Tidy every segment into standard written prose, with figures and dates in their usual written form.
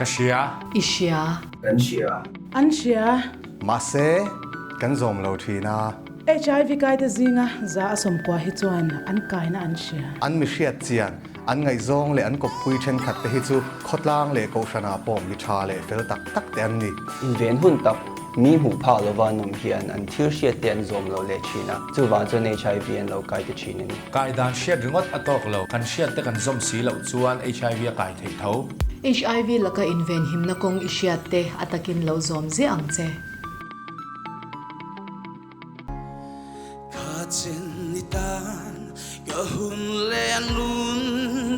Ka hria. I hria. Kan hria. An hria. Mahse, kan zawm lo thin a. HIV kaite zinga za a sawmkua hi chuan an kaina an hria. An mi hriat chian, an ngaihzawng leh an kawppui thenkhat te hi chu khawtlang leh kohhranah pawh mi tha leh fel tak tak te an ni. Inven hun tak, mi hmuh phak lova an awm hian an thil hriat te an zawm lo leh thin a, chuvang chuan HIV an lo kai ta thin a ni. Kai dan hriat ringawt a tawk lo, kan hriat te kan zawm si loh chuan HIV a kai theih tho. HIV laka inven himna kawng i hriat te a takin lo zawm ziah ang che. Kha chen ni tan ka hun leh an lun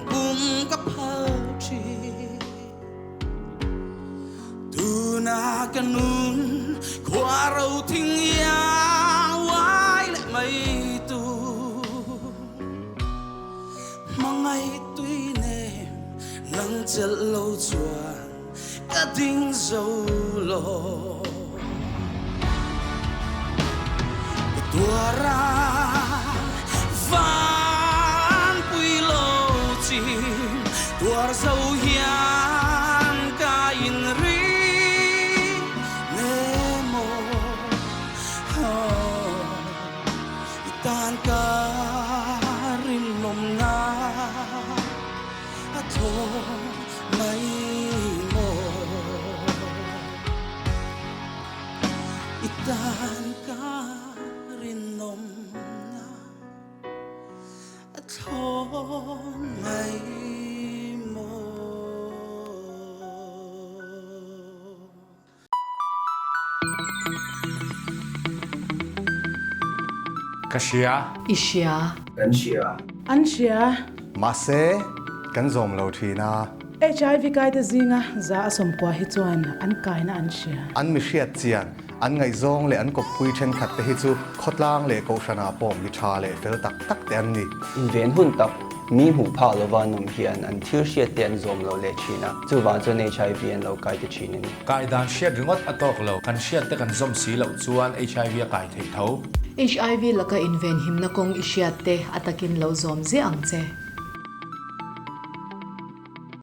pum ka phal thin. Tuna ka nun khua ro thing iang uai leh mai tur. Hmangaih tui nem nang chelh lo chuan Ka ding zo lo. Ka tuar a van pui lo chin, tuar zo hian ka inri nemaw. I tan ka rinawmna a thaw. Mai maw i tan ka rinawmna a thlawn mai maw. Ka hria. I hria. Kan hria. An hria. Mahse, kan zawm lo thin a. HIV kaite zinga za a sawmkua hi chuan an kaina an hria. An mi hriat chian, an ngaihzawng leh an kawppui thenkhat te hi chu khawtlang leh kohhranah pawh mi tha leh fel tak tak te an ni. Inven hun tak, mi hmuh phak lova an awm hian an thil hriat te an zawm lo leh thin a, chuvang chuan HIV an lo kai ta thin a ni. Kai dan hriat ringawt a tawk lo, kan hriat te kan zawm si loh chuan HIV a kai theih tho. HIV laka inven himna kawng i hriat te a takin lo zawm ziah ang che.